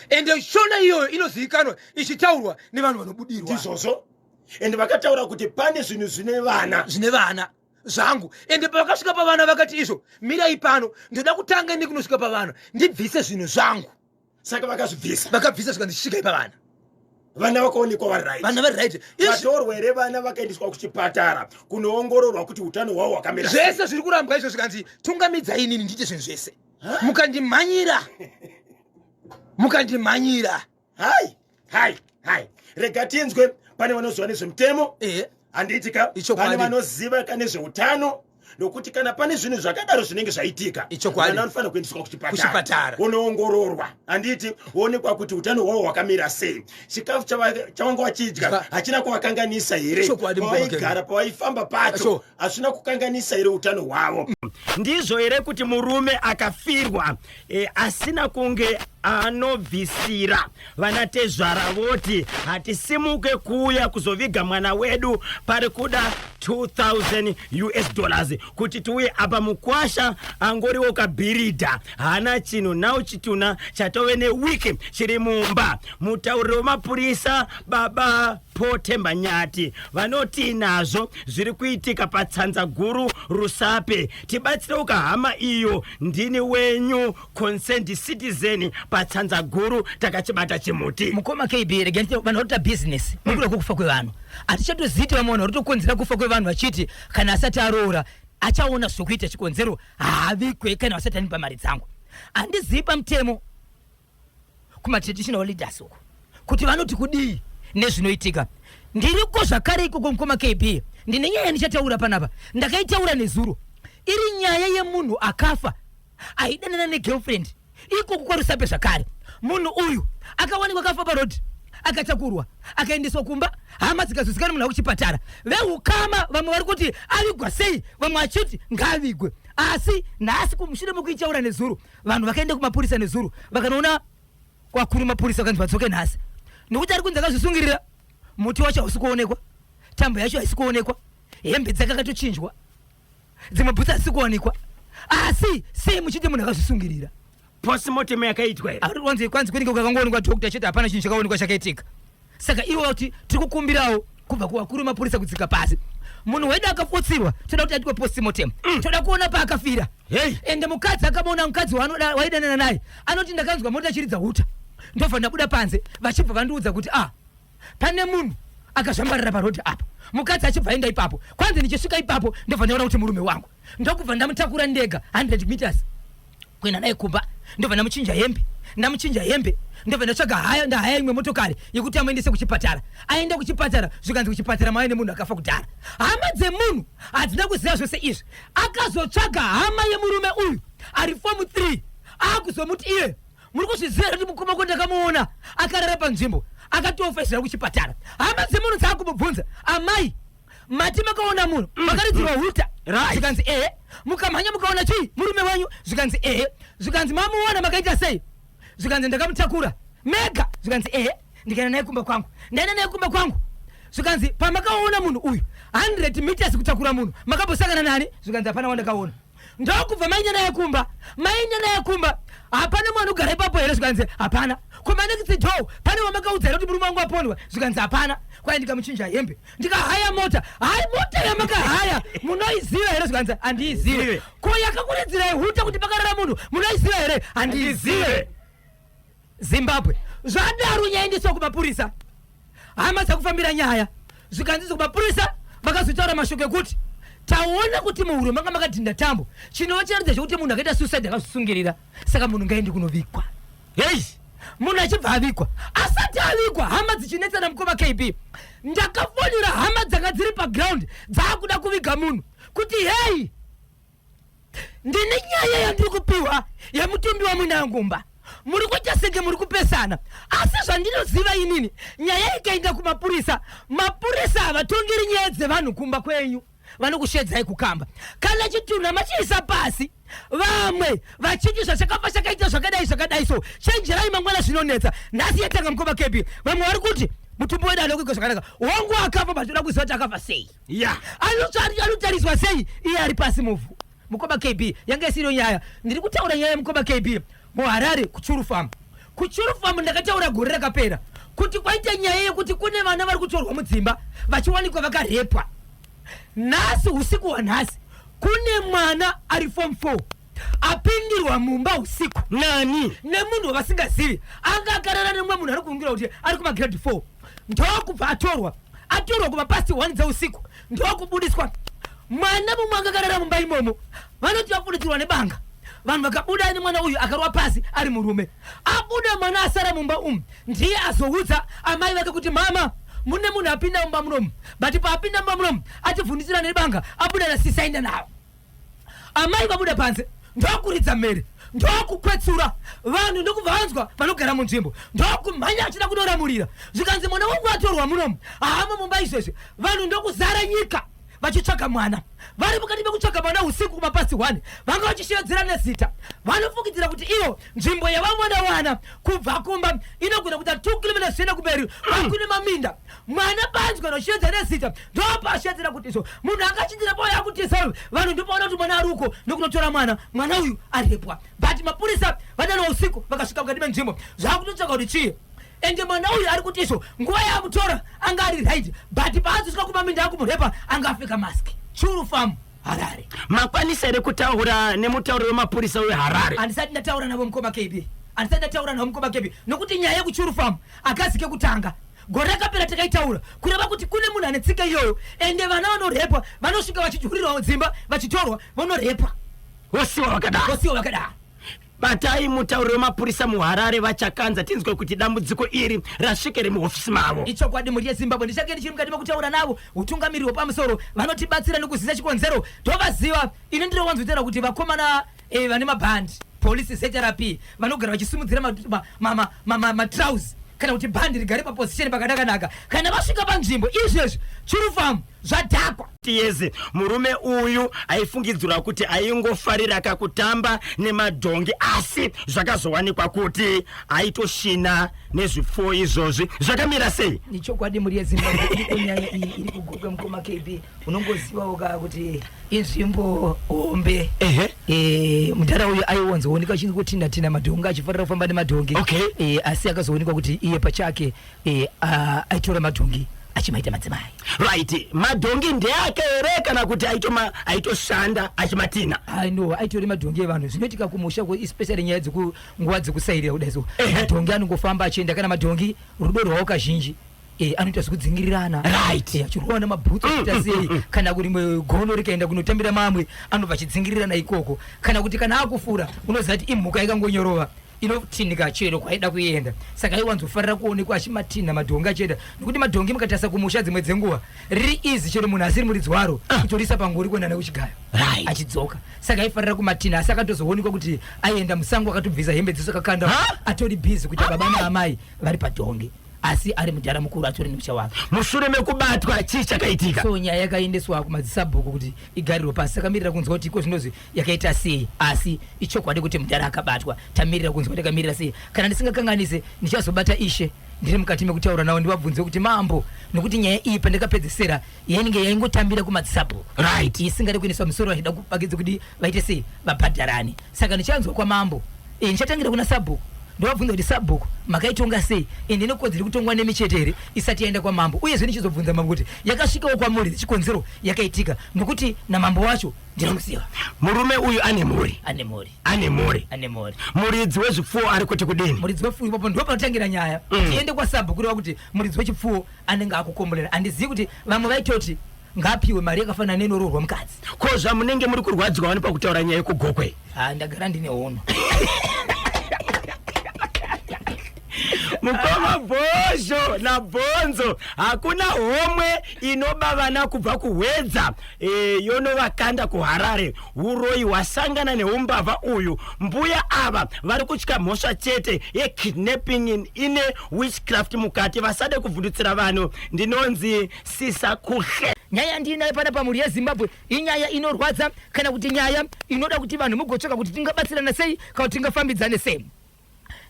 ende shona iyoyo inozivikanwa ichitaurwa nevanhu vanobudirwa. Ndizvozvo. Ende vakataura kuti pane zvinhu zvine vana. Zvine vana zvangu. Ende pavakasvika pavana vakati izvo mirai pano, ndoda kutanga ende kunosvika pavana ndibvise zvinhu zvangu. Saka vakazvibvisa. Vakabvisa, zvikanzi svikai pavana. Vana vakaonekwa vari right. Vana vari right. Vatorwa here vana vakaendeswa kuchipatara kunoongororwa kuti utano hwavo hwakamira? Zvese zviri kurambwa izvo, zvikanzi tungamidzai inini ndiite zvinhu zvese, mukandimhanyira, mukandimhanyira. Hai hai hai, rega tinzwe pane vanoziva nezvemutemo. Handiti ka pane vanoziva ka nezveutano, nokuti kana pane zvinhu zvakadaro zvinenge zvaitika, vana vanofanira kuendeswa kuchipatara vonoongororwa, handiti, voonekwa kuti utano hwavo hwakamira sei, chikafu chavanga vachidya hachina kuvakanganisa here, pavaigara, pavaifamba pacho hazvina kukanganisa here utano hwavo. Ndizvo here kuti murume akafirwa asina kunge anobvisira vanatezvara voti hatisimuke kuuya kuzoviga mwana wedu, pari kuda 2000 US dollars kuti tiuye apa? Mukwasha angoriwo kabhiridha, haana chinhu. Now chituna chatove newiki chiri mumba. Mutauriri wemapurisa baba Potemba Nyati vanoti nazvo zviri kuitika patsanza guru Rusape. Tibatsirewo kahama iyo, ndini wenyu concerned citizen patsanza guru, takachibata chimuti. Mukoma KB, rega nditi vanhu vari kuita business nekuda kwekufa kwevanhu. Hatichatozivi vamwe vanhu vari kutokonzera kufa kwevanhu vachiti kana asati aroora achaona zvokuita, chikonzero haavikwe kana vasati anipa mari dzangu. Handizivi pamutemo kumatraditional leaders uko kuti vanoti kudii nezvinoitika. Ndiriko zvakare ikoko, mukoma KB, ndine nyaya yandichataura panapa, ndakaitaura nezuro, iri nyaya yemunhu akafa aidanana negirlfriend ikoko kwaRusape zvakare. Munhu uyu akawanikwa akafa parodhi, akatakurwa akaendeswa kumba, hama dzikazozikanwa munhu akuchipatara. Veukama vamwe vari kuti avigwa sei, vamwe vachiti ngaavigwe. Asi nhasi mushure mekuitaura nezuro, vanhu vakaenda kumapurisa nezuro vakanoona kwakuru mapurisa, vakanzi vadzoke nhasi. Nokuti ari kunzi akazvisungirira, muti wacho hausi kuonekwa, tambo yacho haisi kuonekwa, hembe dzake akatochinjwa, dzimwe bhutsu hadzisi kuwanikwa. Asi sei muchiti munhu akazvisungirira? Postmortem yakaitwa here? Ari kwanzi kwanzi kunenge kukangoonekwa doctor chete, hapana chinhu chakaonekwa chakaitika. Saka ivo vati tiri kukumbirawo kubva kuvakuru vemapurisa kudzika pasi, munhu wedu akafutsirwa, toda kuti aitwe postmortem, toda kuona paakafira. Hey. Ende mukadzi akamuona, mukadzi waidanana naye anoti, "Ndakanzwa mota ichiridza huta, ndobva ndabuda panze, vachibva vandiudza kuti ah, pane munhu akazvambarara parodhi apa." Mukadzi achibva aenda ipapo, kwanzi, "Ndichisvika ipapo ndobva ndaona kuti murume wangu, ndokubva ndamutakura ndega 100 meters kuenda naye kumba, ndobva ndamuchinja hembe. Ndamuchinja hembe, ndobva ndatsvaga haya, ndahaya imwe motokari yekuti amuendese kuchipatara. Aenda kuchipatara, zvikanzi kuchipatara maive nemunhu akafa kudhara." Hama dzemunhu hadzina kuziva zvose izvi. Akazotsvaga hama yemurume uyu ari form 3, akuzomuti iye, "Muri kuzviziva here kuti mukoma ko ndakamuona akarara panzvimbo, akatofa izvira kuchipatara?" Hama dzemunhu dzaakumubvunza, "Amai, mati makaona munhu makaridzirwa huta?" Zvikanzi, "Ehe." "Mukamhanya mukaona chii, murume wenyu?" Zvikanzi, "Ehe." Zvikanzi, "Mamuona makaita sei?" Zvikanzi, "Ndakamutakura mega." Zvikanzi, "Ehe, ndikaenda naye kumba kwangu. Ndaenda naye kumba kwangu." Zvikanzi, "Pamakaona munhu uyu 100 meters kutakura munhu, makambosangana nani?" Zvikanzi, "Hapana wandakaona." "Ndokubva maenda naye kumba? Maenda naye kumba, hapana mwana ugara ipapo here?" Zvikanzi, "Hapana." "Kumanext door pane wamakaudza here kuti murume wangu apondwa?" Zvikanzi, "Hapana." "Kwai ndikamuchinja hembe, ndikahaya mota. Hai, mota yamakahaya munoiziva here?" Zvikanzi, "Handiizive." Zive. "Ko yakakuridzirai huta kuti pakarara munhu munoiziva here?" "Handiizive." Zimbabwe, zvadaro nyaendeswa kumapurisa. Hama dzakufambira nyaya, zvikanzi kumapurisa vakazotaura mashoko ekuti taona kuti muhuro manga makadhinda tambo, chinova chiratidza chekuti munhu akaita suicide, akazvisungirira, saka munhu ngaende kunovigwa. Hei. Munhu achibva avigwa. Asati avigwa, hama dzichinetsana. Mukoma KB, ndakafonera hama dzanga dziri paground dzaakuda kuviga munhu kuti, "Hei, ndine nyaya yandiri kupiwa yemutumbi wamunangumba, muri kuita senge muri kupesana. Asi zvandinoziva inini, nyaya ikaenda kumapurisa, mapurisa havatongeri nyaya dzevanhu kumba kwenyu, vanokushedzai kukamba. Kana chitunha machiisa pasi, vamwe vachiti zvachakafa chakaita zvakadai zvakadai, so chenjerai, mangwana zvinonetsa." Nhasi yatanga, mukoma KB. Vamwe vari kuti mutumbi wedu anokuigwa zvakanaka. Wangu akafa, batoda kuziva kuti akafa sei. Anotariswa sei iye ari pasi muvhu? Mukoma KB, yanga isiriyo nyaya. Ndiri kutaura nyaya yemukoma KB muHarare, kuChuru Farm. KuChuru Farm ndakataura gore rakapera kuti kwaita nyaya yekuti kune vana vari kutorwa mudzimba vachiwanikwa vakarepwa. Nhasi, usiku hwanhasi, kune mwana ari form 4 apindirwa mumba usiku. Nani? Nemunhu wavasingazivi. Anga akarara nemumwe munhu ari kuungira kuti ari kumagrade 4. Ndokubva atorwa kuva past 1 dzeusiku, ndokubudiswa mwana mumwe anga akarara mumba imomo. Vanoti vapfudidzirwa nebanga, vanhu vakabuda nemwana uyu akarwa pasi ari murume. Abuda, mwana asara mumba umu ndiye azoudza amai vake kuti, "Mama, mune munhu apinda mumba munomu, but paapinda mumba munomu ativhundisira nebanga, abuda nasisi aenda navo." Amai vabuda panze, ndokuridza mhere, ndokukwetsura vanhu, ndokubva vanzwa vanogara munzvimbo, ndokumhanya achida kunoramurira. Zvikanzi, "Mwana wangu atorwa munomu, haamo mumba izvezvi." Vanhu ndokuzara nyika vachitsvaga mwana. Vari mukati mekutsvaga mwana usiku kumapast 1, vanga vachishevedzera nezita. Vanofungidzira kuti iyo nzvimbo yavamwana wana kubva kumba inogona kuita 2 kilometers zvienda kumberi kwakune maminda. Mwana panzwa noshevedzera nezita, ndopashevedzera kuti izvo munhu akachinjira pao yakutisa vanhu, ndopaona kuti mwana ari uko, ndokunotora mwana. Mwana uyu arepwa, but mapurisa vadanwa usiku vakasvika mukati menzvimbo, zvakutotsvaga kuti chii. Ende mwana uyu ari kuti izvo nguva yaamutora anga ari right, but paazosvika kumaminda akumurepa anga apfeka mask. Churu Farm, Harare. Makwanisa here kutaura nemutauri wemapurisa weHarare? Handisati ndataura navo, mukoma KB. Handisati ndataura navo, mukoma KB, nokuti nyaya yekuChuru Farm akazi kekutanga. Gore rakapera takaitaura, kureva kuti kune munhu ane tsika iyoyo. Ende vana vanorepwa, vanosvika vachidyurirwa dzimba, vachitorwa vanorepwa. Vosiwa vakadaro. Vosiwa vakadaro. Batai mutauri wemapurisa muHarare, VaChakanza, tinzwe kuti dambudziko iri rasvike remuhofisi mavo. Ichokwadi, mhuri yeZimbabwe, ndichange ndichiri mukati mekutaura navo utungamiriri hwepamusoro vanotibatsira nekuzivisa chikonzero. Tovaziva, ini ndinowanzotaura kuti vakomana vane mabhandi, polisi, ZRP, vanogara vachisimudzira matrausi kana kuti bhandi rigare paposition pakanakanaka kana vasvika panzvimbo. Izvezvi Churu Farm. Zvadhakwa. Years murume uyu aifungidzirwa kuti aingofarira kakutamba nemadhongi, asi zvakazowanikwa kuti aitoshina nezvipfuwo izvozvi. Zvakamira sei? Ichokwadi, mhuri yeZimbabwe, iriko nyaya iyi iri kuGokwe. Mukoma KB, unongozivawo ka kuti inzvimbo hombe. Mudhara uyu aiwanzoonekwa achinzi kutinha-tinha madhongi, achifarira kufamba nemadhongi. Asi akazoonekwa kuti iye pachake aitora madhongi achimaita madzimai. Right, madhongi ndeake here kana kuti aitoshanda achimatina? Aino, aitori madhongi evanhu. Zvinoitika kumusha, especially nyaya dzekunguva dzekusairira kudai so. Madhongi anongofamba achienda. Kana madhongi, rudo rwawo kazhinji anoita zvekudzingirirana. Achirova namabhutsu, achiita sei. Kana rimwe gono rikaenda kunotambira mamwe, anobva achidzingirirana ikoko. Kana kuti kana akufura, unoziva kuti imhuka ikangonyorova inotinhika chero kwaida kuenda. Saka aiwanzofarira kuonekwa achimatinha madhongi achienda, nekuti madhongi, mukatarisa kumusha, dzimwe dzenguva riri izi chero munhu asiri muridzi waro kutorisa pangori kuenda nekuchigayo achidzoka. Saka aifarira kumatinha, asi akatozoonekwa kuti aienda musango, akatobvisa hembe dzese, akakanda, atori busy kuita baba naamai vari padhongi, asi ari mudhara mukuru atori nemusha wake. Mushure mekubatwa, chii chakaitika? So nyaya yakaendeswa kumadzisabhuku kuti igarirwe pasi. Takamirira kunzwa kuti iko zvinozi yakaita sei, asi ichokwadi kuti mudhara akabatwa. Tamirira kunzwa, takamirira sei. Kana ndisingakanganise, ndichazobata ishe ndiri mukati mekutaura navo, ndivabvunze kuti mambo, nekuti nyaya iyi pandakapedzesera yainge yaingotambira kumadzisabhuku isingade kuendeswa musoro, vachida kubakidza kuti vaite sei, vabhadharane. Saka ndichanzwa kwamambo. Ndichatangira kuna sabhuku, ndovabvunza kuti, "Sabhuku, makaitonga sei? Ende ine kodzero kutongwa nemi chete here isati yaenda kwamambo?" Uyezve ndichizobvunza mambo kuti yakasvikawo kwamuri, chikonzero yakaitika, nokuti namambo wacho ndinomuziva. Murume uyu ane mhuri? Ane mhuri. Ane mhuri? Ane mhuri. Muridzi wezvipfuwo ari kuti kudini? Muridzi wepfuwo, ipapo ndo panotangira nyaya. Tiende kwasabhuku, kureva kuti muridzi wechipfuwo anenge akukomborera. Handizivi kuti vamwe vaitoti ngaapiwe mari yakafanana nenoroorwa mukadzi. Ko zvamunenge muri kurwadziwa wani pakutaura nyaya yekuGokwe? Ha, ndagara ndine hono. Mukoma Bhozho naBhonzo, hakuna homwe inoba vana kubva kuHwedza yonovakanda kuHarare. Uroyi hwasangana neumbavha uyu. Mbuya ava vari kutya mhosva chete yekidnapping, ine witchcraft mukati. Vasade kuvhundutsira vanhu. Ndinonzi Sisa Kuhle. Nyaya yandinayo pana pamhuri yeZimbabwe inyaya inorwadza, kana kuti nyaya inoda kuti vanhu mugotsvaka kuti tingabatsirana sei kana kuti tingafambidzane sei.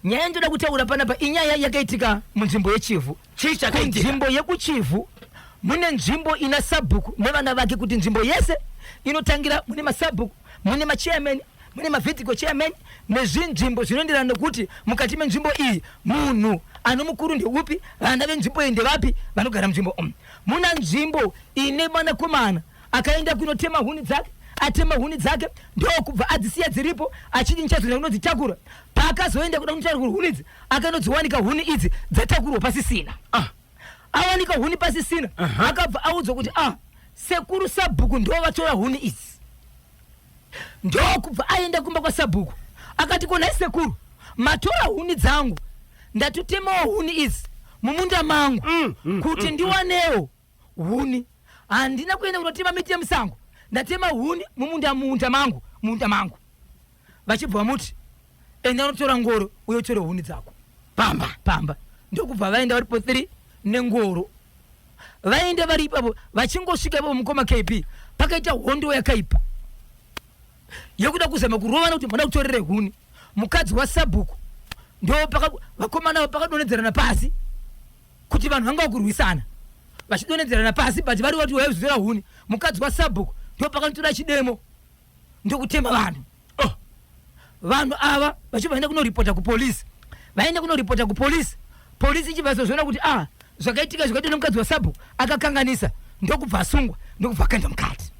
Nyaya yandinoda kutaura panapa inyaya yakaitika munzvimbo yeChivhu. Chii chakaitika? Kunzvimbo yekuChivhu mune nzvimbo ina sabhuku nevana vake, kuti nzvimbo yese inotangira mune masabhuku, mune machairman, mune mavhidhigo chairman nezvinzvimbo zvinoenderana nekuti mukati menzvimbo iyi munhu ano mukuru ndeupi, vana venzvimbo iyi ndevapi vanogara munzvimbo umu. Muna nzvimbo ine mwanakomana akaenda kunotema huni dzake. Atema huni dzake, ndokubva adzisiya dziripo, achiti ndichazoenda kunodzitakura. Paakazoenda kuda kunotakura huni idzi, akanodziwanika huni idzi dzatakurwa pasisina. Awanika huni pasisina, akabva audzwa kuti, "Ah, sekuru sabhuku ndo vatora huni idzi." Ndokubva aenda kumba kwasabhuku, akati, "Konai sekuru, matora huni dzangu. Ndatotemawo huni idzi mumunda mangu kuti ndiwanewo huni. Handina kuenda kunotema miti yemusango. Ndatema huni mumunda, munda mangu, munda mangu." Vachibva vamuti, "Enda unotora ngoro uye utore huni dzako pamba." Pamba. Ndokubva vaenda varipo 3 nengoro. Vaenda vari ipapo, vachingosvika ipapo, mukoma KB, pakaita hondo yakaipa yekuda kuzama kurovana kuti mada kutorere huni. Mukadzi wasabhuku ndo vakomana pakadonhedzerana pasi, kuti vanhu vanga vakurwisana vachidonhedzerana pasi, but vari vati waizotora huni. Mukadzi wasabhuku ndo pakanotora chidemo, ndokutema vanhu. Oh. Vanhu ava vachibva vaenda kunoripota kupolisi. Vaenda kunoripota kupolisi, polisi ichibva zozviona kuti, ah, zvakaitika zvakaitwa nemukadzi wasabhuku, akakanganisa, ndokubva asungwa, ndokubva akaenda mukati.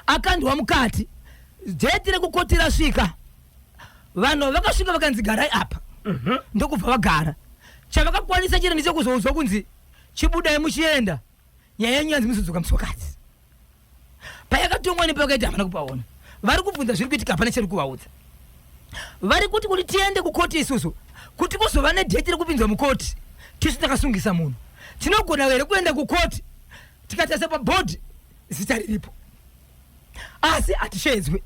Akandwa mukati, date rekukoti rasvika, vanhu vakasvika vakanzi, "Garai apa." Ndokubva vagara. Chavakakwanisa chete ndechekuzoudzwa kunzi, "Chibudai muchienda, nyaya yenyu yanzi muzodzoka musi wakati." Payakatongwa nepakaita, havana kupaona. Vari kubvunza zviri kuitika, hapana chiri kuvaudza. Vari kuti tiende kukoti isusu, kuti kuzova nedate rekupinzwa mukoti, tisu takasungisa munhu, tinogona here kuenda kukoti? Tikatarisa pabhodhi, zita riripo, asi hatishedzwe.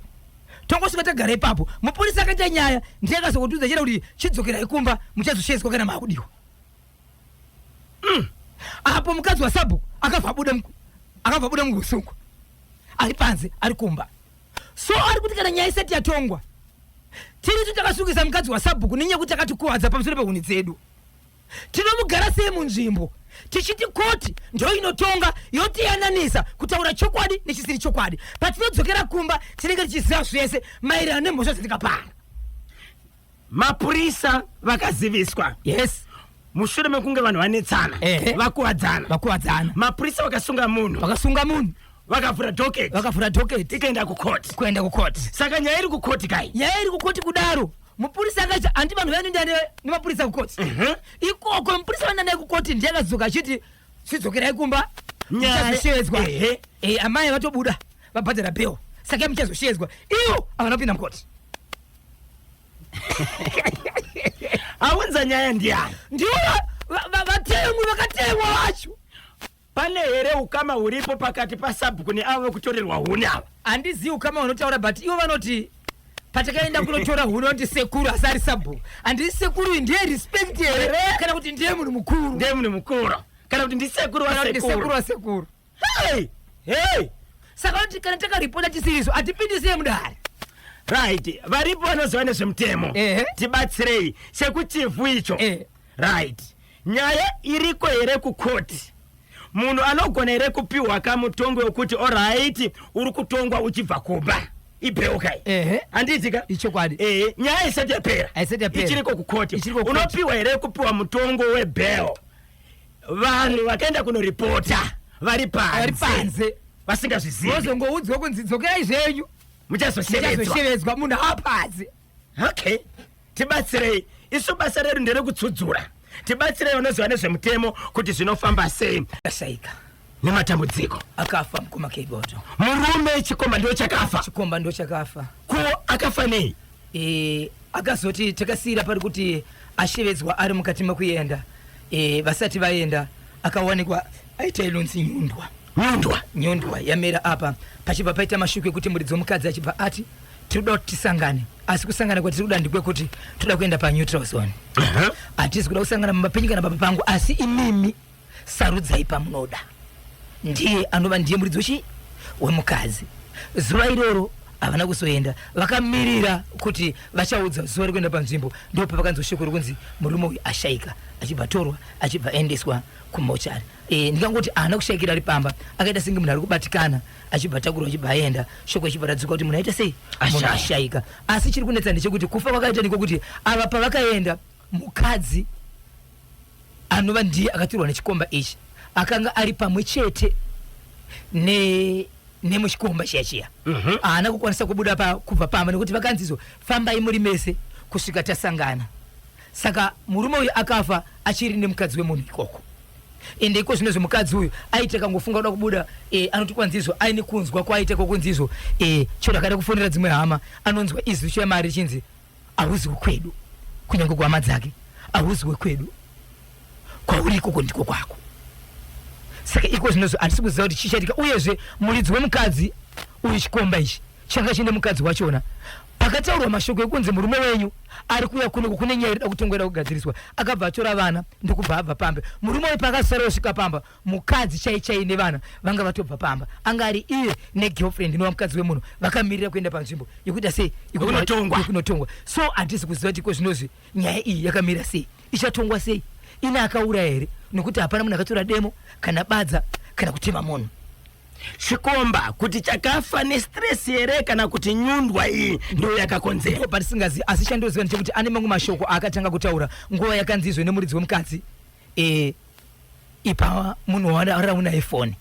Tongosvika tagara ipapo. Mupurisa akaita nyaya ndiye akazokuudza chete kuti, "Chidzokerai kumba, muchazoshedzwa kana maakudiwa." Apo mukadzi wasabhuku akabva abuda. Akabva buda muhusungwa ari panze, ari kumba. So ari kuti kana nyaya isati yatongwa, tiri tu takasungisa mukadzi wasabhuku nenyaya yekuti akatikuwadza pamusoro pehuni dzedu. Tinomugara sei munzvimbo tichiti koti ndo inotonga, yotiyananisa kutaura chokwadi nechisiri chokwadi? Patinodzokera kumba tinenge tichiziva zvese maererano nemhosva dzatikapara. Mapurisa vakaziviswa. Yes. Mushure mekunge vanhu vanetsana, vakuwadzana, vakuwadzana, mapurisa vakasunga munhu. Vakasunga munhu. Vakavhura docket. Vakavhura docket. Ikaenda kukoti. Kuenda kukoti. Saka nyaya iri kukoti kai? Nyaya iri kukoti kudaro, mupurisa akaita, handi vanhu vanoenda nemapurisa kukoti ikoko? Mupurisa vanoenda naye kukoti ndiye akadzoka achiti, "Chidzokerai kumba, muchazoshevedzwa." Amai vatobuda, vabhadhara bail, saka muchazoshevedzwa. Ivo havana kupinda mukoti. Aunza nyaya ndiani? Ndivo vatemwi, vakatemwa vacho. Pane here ukama huripo pakati pasabhuku neavo vekutorerwa huni ava? Handizivi ukama hunotaura, but ivo vanoti patakaenda kunotora huni, vanoti sekuru, asi ari sabhuku. Handii sekuru iyi ndiye respect here kana kuti ndiye munhu mukuru? Ndiye munhu mukuru kana kuti ndisekuru? Kana kuti ndisekuru wasekuru. Wasekuru. Hey! Hey! Saka vanoti kana takaripota tisiriso, hatipindisei mudare. Right, varipo vanoziva nezvemutemo, tibatsirei sekuChivhu icho. Right, nyaya iriko here kukoti? Munhu anogona here kupiwa kamutongo wekuti, alright, uri kutongwa uchibva kumba? Ibail kai? Handiti ka? Ichokwadi. Ehe, nyaya isati yapera. Haisati yapera. Ichiriko kukoti. Ichiriko kukoti. Unopiwa here kupiwa mutongo webail vanhu vakaenda kunoripota vari vari panze, panze, vasingazvizivi? Vozongoudzwa kunzi, "Dzokerai zvenyu, muchazoshevedzwa." Muchazoshevedzwa munhu apanze. Okay, tibatsirei. Isu basa redu nderekutsudzura. Tibatsirei vanoziva nezvemutemo kuti zvinofamba sei. Ashaika. Nematambudziko. Akafa mukoma Keiboto. Murume, chikomba ndo chakafa? Chikomba ndo chakafa. Ko akafa nei? Akazoti takasiyira pari kuti ashevedzwa ari mukati mekuenda. Vasati vaenda, akawanikwa aita inonzi nyundwa. Nyundwa. Nyundwa yamera apa. Pachibva paita mashuku ekuti muridzi womukadzi achibva ati, "Tiri kuda kuti tisangane, asi kusangana kwatiri kuda ndekwekuti toda kuenda paneutral zone. Hatisi kuda kusangana mumba penyu kana baba pangu, asi imimi sarudzai pamunoda." Ndiye anova ndiye muridzi wechi wemukadzi. Zuva iroro havana kuzoenda, vakamirira kuti vachaudza zuva rekuenda panzvimbo. Ndo pavakanzwa shoko rekunzi murume uyu ashaika, achibva torwa, achibva aendeswa kumochari. Ndingangoti haana kushayikira ari pamba, akaita senge munhu ari kubatikana, achibva takurwa, achibva aenda. Shoko ichibva radzoka kuti munhu aita sei? Munhu Ashaya. ashayika. Asi chiri kunetsa ndechekuti kufa kwakaita ndikokuti ava pavakaenda, mukadzi anova ndiye akatorwa nechikomba ichi akanga ari pamwe chete nemuchikomba chiya chiya. Haana kukwanisa kubuda kubva pamba nekuti vakanzizo, "Fambai muri mese kusvika tasangana." Saka murume uyu akafa achiri nemukadzi wemunhu ikoko. Ende iko zvinozvo mukadzi uyu aiti akangofunga kuda kubuda, anoti kwanzizvo aine kunzwa kwaaita kwokunzizvo, chero akada kufonera dzimwe hama, anonzwa izwi chemari richinzi, "Hauzi wekwedu." Kunyange kuhama dzake, "Hauzi wekwedu, kwauri ikoko ndiko kwako." Saka iko zvinozvo handisi kuziva kuti chichaitika. Uyezve muridzi wemukadzi uyu, chikomba ichi changa chiine mukadzi wachona, pakataurwa mashoko ekunzi murume wenyu ari kuuya kunoko, kune nyaya irida kutongwa, kugadziriswa, akabva atora vana ndokubva abva pamba. Murume uyu paakasara osvika pamba, mukadzi chai chai nevana vanga vatobva pamba. Anga ari iye negirlfriend inova mukadzi wemunhu, vakamirira kuenda panzvimbo yekuita sei? Yekunotongwa. Yekunotongwa. So handisi kuziva kuti iko zvinozvi nyaya iyi yakamira sei, ichatongwa sei, ine akauraya here, nekuti hapana munhu akatora demo kana badza kana kutema munhu. Chikomba kuti chakafa nestress here kana kuti nyundwa iyi ndo yakakonzera? Ndipo patisingazivi, asi chandoziva ndechekuti ane mamwe mashoko aakatanga kutaura nguva yakanzizwe nemuridzi wemukadzi, ipa munhu waraunaye foni.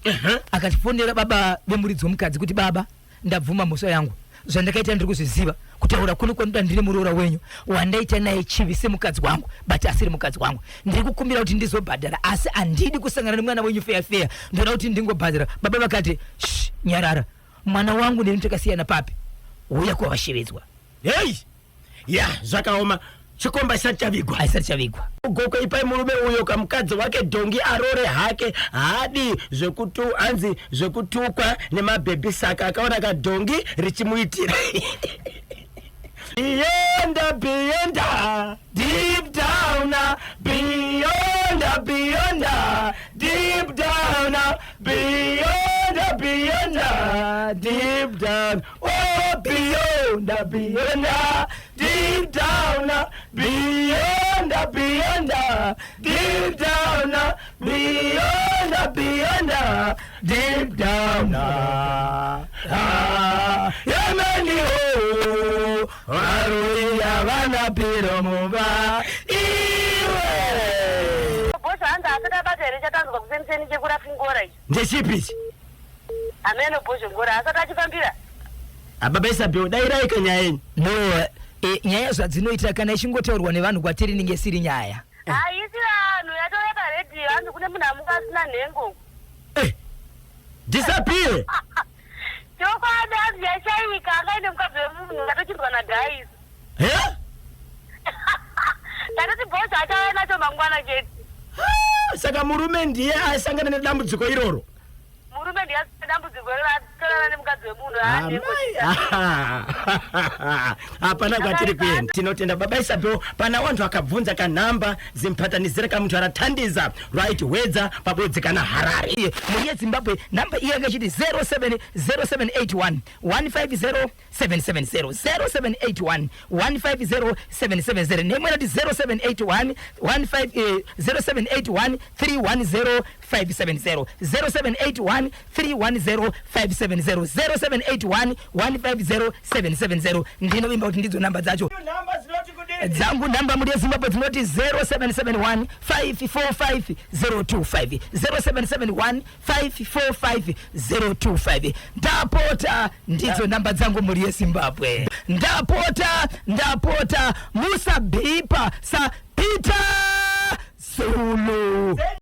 Akatifonera baba vemuridzi wemukadzi kuti, "Baba, ndabvuma mhosva yangu, zvandakaita ndiri kuzviziva. Kutaura kuno kwanoda ndine muroora wenyu wandaita naye chivi semukadzi wangu, but asiri mukadzi wangu. Ndiri kukumbira kuti ndizobhadhara, asi handidi kusangana nemwana wenyu feya feya, ndoda kuti ndingobhadhara." Baba vakati, "Sh, nyarara, mwana wangu neni takasiyana papi? Uya kwavashevedzwa." Hei ya, zvakaoma. Chikomba chisati chavigwa. Haisati chavigwa. Goko, ipai murume uyo kamukadzi wake dhongi arore hake. Haadi zvekutu, hanzi zvekutukwa nemabhebhi, saka akaona kadhongi richimuitira. Beyond, beyond, deep down, beyond, beyond, deep down, beyond. Beyond, beyond, deep down. Oh, beyond, beyond, deep down. Beyond, beyond, deep down. Beyond, beyond, deep down. Ah, yemeni oh, varuya vanapiro mumba iwe. Bhosvo hanzi asati abata here chatanzwa kuseniseni chekurafingora ichi? Ndechipi ichi? Hameno Bhozhongora asati achifambira. Ababa Isabel, dairai kanyaya yenyu. No, nyaya zvadzinoita kana ichingotaurwa nevanhu kwatiri inenge isiri nyaya. Haisi vanhu, yatouya paredhiyo, hanzi kune munhu amuka asina nhengo. Disappear. Chokwadi, hanzi yashaika, angaine mukadzi wemunhu atochinzwa nadhaisi. He? Tatoti Bhosvo achauya nacho mangwana chete. Saka murume ndiye asangana nedambudziko iroro? Murume ndiye dambudziko iroro, atorana nemukadzi wemunhu aanhengo. Amai. Hapana kwatiri kuenda. Tinotenda baba Isabel. Pana wantu akabvunza kanhamba zimphatanizira kamuntu arathandiza right Wedza pabodzi kana Harare. Iye mhuri yeZimbabwe, namba iya yanga ichiti 070781 150 770, 0781 150 770, nemwe inoti 0781 15 0781 310 570, 0781 310 570, 0781 150 770. Ndinovimba kuti ndidzo namba dzacho. Dzangu namba mhuri yeZimbabwe dzinoti 0771 545 025, 0771 545 025. Ndapota, ndidzo namba dzangu mhuri yeZimbabwe. Ndapota, ndapota, musabhipa saPeter Zulu.